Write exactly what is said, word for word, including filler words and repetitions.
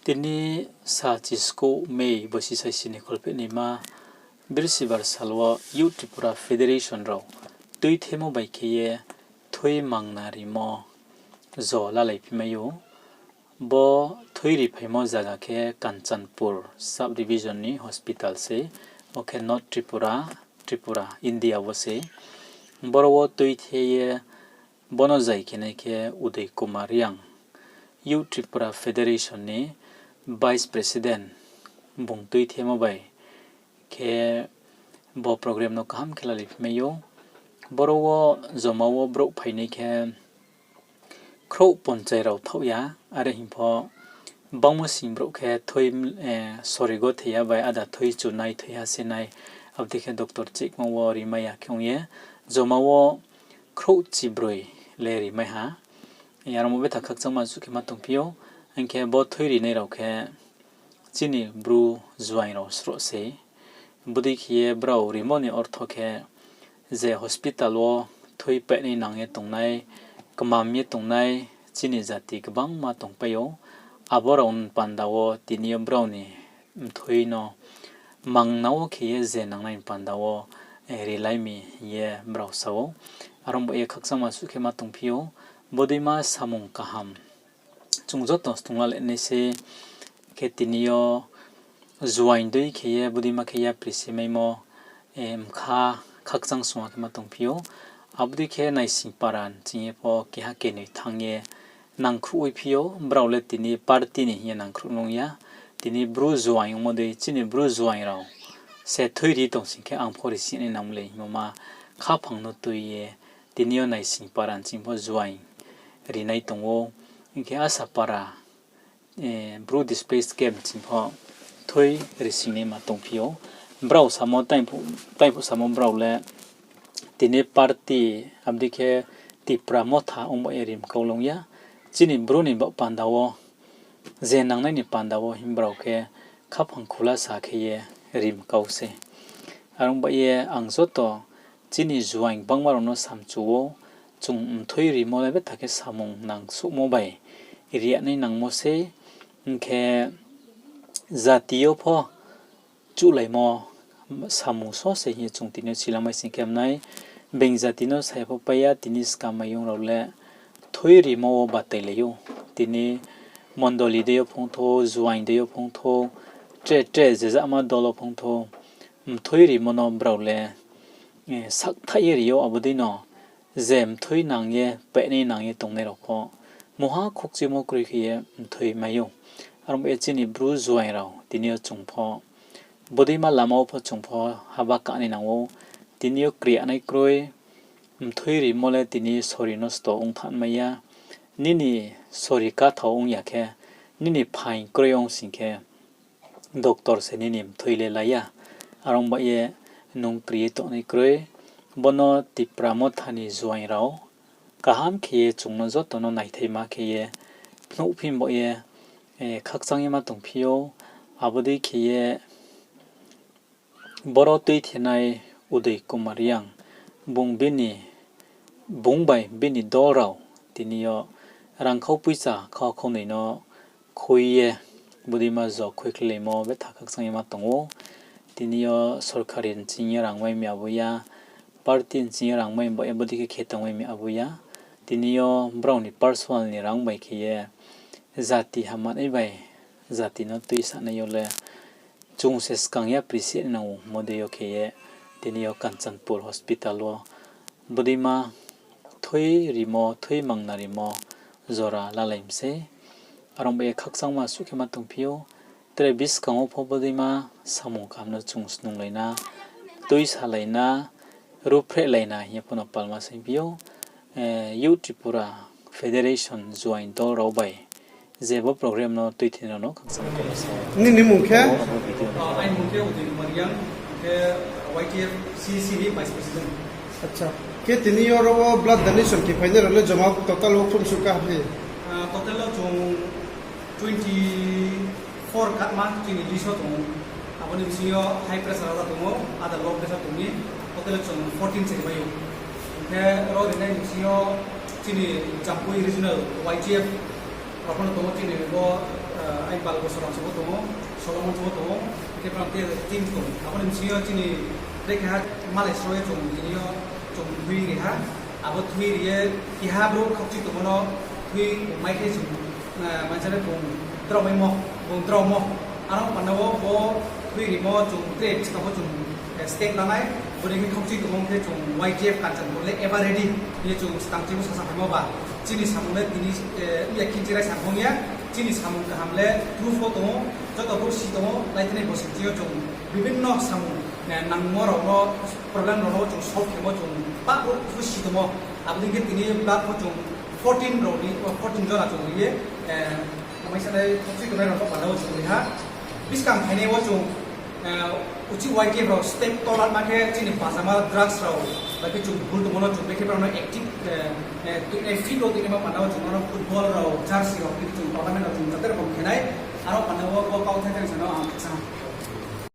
Tini sal chiskuh May bosi saisi ni kholphehnaima Birsibar sal wo Youth Tripura Federation rao tuithemo bai khe ye thui mangna rimo jo lalaiphimai ou. Bo thui riphaimo zaga khe Kanchanpur sub division ni hospital se, bo khe North Tripura, Tripura, India wo se. Boro wo tuithe ye bono zai khenai khe Uday Kumar Reang, Youth Tripura Federation ni Vice President, bung tuithemo bai khe bo program no kaham khe lalaiphimai ou. Boro wo joma wo brouh phainai khe khrouh ponchai rao thaoh ya, are hing pho bangmo sing brouh khe thui, sorigo thei ya bai áda thui chunai, thui hasinai, abo dei khe doctor chihmo wo rimai ya khe ong ye, joma wo khrouh chibroi le rimai ha. Aro mo betha khakchangma suh khe ma tongphi ou, hing khe bo thui rinai rao khe chini Bru juaing rao sroh sei. Bodei khe ye brao rimo ni ortho khe je hospital wo thui painai nang ye tongnai, kmam ye tongnai chini jati gbangma tongpai ou. Abo rao ni panda wo tini yo brao ni mthui no mangna wo khe ye je nangnai ni panda wo rilai mi hing ye brao sa ou. Aro bo ye khakchangma suh khe ma tongphi ou, bodeima samung kaham chung joto snung lalai nai se khe tini yo juaing dei khe ye bodeima khe yapri se maimo, mkha khakchang sungha khe ma tongphi ou. Abo dei khe naising para ni ching ye pho keha kenoi thanng ye nangkhruh oi phi ou, brao le tini party ni hing ye nangkhruh nung ya. Tini Bru juaing ongmo dei chini Bru juaing rao se thui ri tong sing khe ang pho risi nai nang mlei hingmo ma khaphang no tui ye tini yo naising para ni ching pho juaing rinai tong ou. Hing khe Asapara, Bru displaced camp ching pho thui risi naima tongphi ou. Brao samo, taiphuh samo brao le tini party, abo dei khe Tipra Motha ong ba ye rimkau long ya. Chini Bru ni baoh panda wo, je nangnai ni panda wo hing brao khe khaphang khulasa khe ye rimkau se. Are ong ba ye ang joto chini juaing gbangma rao no samchu ou, chung mthui rimo le betha khe samung nangsuhmo bai ri ya nai nangmo sei, hing khe jati yo pho chuhlaimo samung so se hing ye chung tini yo silamai sing khe mnai. Being jati no sa ya pho pai ya, tini skam maiyong rao le thui rimo wo batailai ou. Tini mondoli dei yo phongthou, juaing dei yo phongthou, tre tre jezama dol wo phongthou, mthui rimo no brao le sakthaih ye ri ou. Abo dei no je mthui nang ye, painai nang ye tongnai rao pho mungha khokchimo kroi khe ye mthui mai ou. Aro mo ye chini Bru juaing rao tini yo chung pho bodeima lama wo pho chung pho haba kanai nang ou. Tini yo kriyanai kroi, mthui rimo le tini sori nosto ong thanngmai ya. Nini sori kathao ong ya khe, nini phaing kroi ong sing khe, doctor se nini mthui le la ya. Are ong ba ye nung kri ye tongnai kroi. Bono Tipra Motha ni juaing rao kaham khe ye chung no joto no naithaima khe ye phnuhphi bo ye khakchang ye ma tongphi ou. Abo dei khe ye boro tuithenai Uday Kumar Reang, bung bini, bung bai bini dol rao tini yo rangkhau poicha khau khaunoi no khui ye bodeima jo khuikhlaimo betha khakchang ye ma tong ou. Tini yo sorkari ni ching yo rang mai mi abo ya, party ni ching yo rang mai ba ye bodei khe khe tong mai mi abo ya. Tini yo brao ni personal ni rang bai khe ye jati hamanai bai jati no tuisanai yo le chung se skang yapri se nang ou, mo dei yo khe ye tini yo Kanchanpur hospital wo bodeima thui rimo, thui mangna rimo jora lalai mi sei. Are ong ba ye khakchangma suh khe ma tongphi ou. Tre buskang wo pho bodeima samung kaham no chung snunglai na, tuisalai na, ruhphrehlai na hing ye pho no palma saingphi ou. Youth Tripura Federation juaing dol rao bai je bo program no tuithei rao no khakchang khe sa ou. Nini mung khe? Aini mung khe Uday Kumar Reang, khe Y T F C C ni vice president. Khe tini yo aro wo blood donation khe phainai rao le joma total wo khumsuh ka phi? Total wo chung twenty four katma chini list wo tong ou. Abo ni bsing yo high pressure ada tong ou, ada low pressure tong mi, total wo chung fourteen se rimai ou. Hing khe aro rinai ni bsing yo chini Jampui regional Y T F rao pho no tong ou, chini bo, Ai bal bosor ang sabo tong ou, Solomon sabo tong ou, khe brao team tong. Abo ni bsing yo chini tre keha malai sro ye chung tini yo chung thui ri ha. Abo thui ri ye keha brouh khakchui tongmo no thui mai khe chung, mansa le bung draomaimo, bung draomo. Aro panda wo bo thui rimo chung tre buskang wo chung step lanai, bodei khe khakchui tongmo khe chung Y T F Kanchanpur le ever ready hing ye chung skang chini sasa phaimo ba. Chini samung le tini ya khinchi rai sa phung ya, chini samung kaham le proof wo tong ou, joto brouh si tong ou, laitini bo sing chini yo chung bibhinno samung nangmo rao no, problem rao no chung solve khemo chung pah brouh phu si tongmo. Abo dei khe tini blood pho chung fourteen rao ni, fourteen jona chung ri ye, amai sanai khakchui tongnai rao no panda wo chung ri ha. Buskang phainai wo chung uchih Y T F rao step tola ma khe chini bajama drugs rao bai khe chung bul tongmo no chung bekhe brao no active, fit rao tongnaima panda wo chung brao no football rao, jersey rao, khe chung tournament rao chung jate rokom khe nai. Aro panda wo bo kauthai tang sa no ang khakchang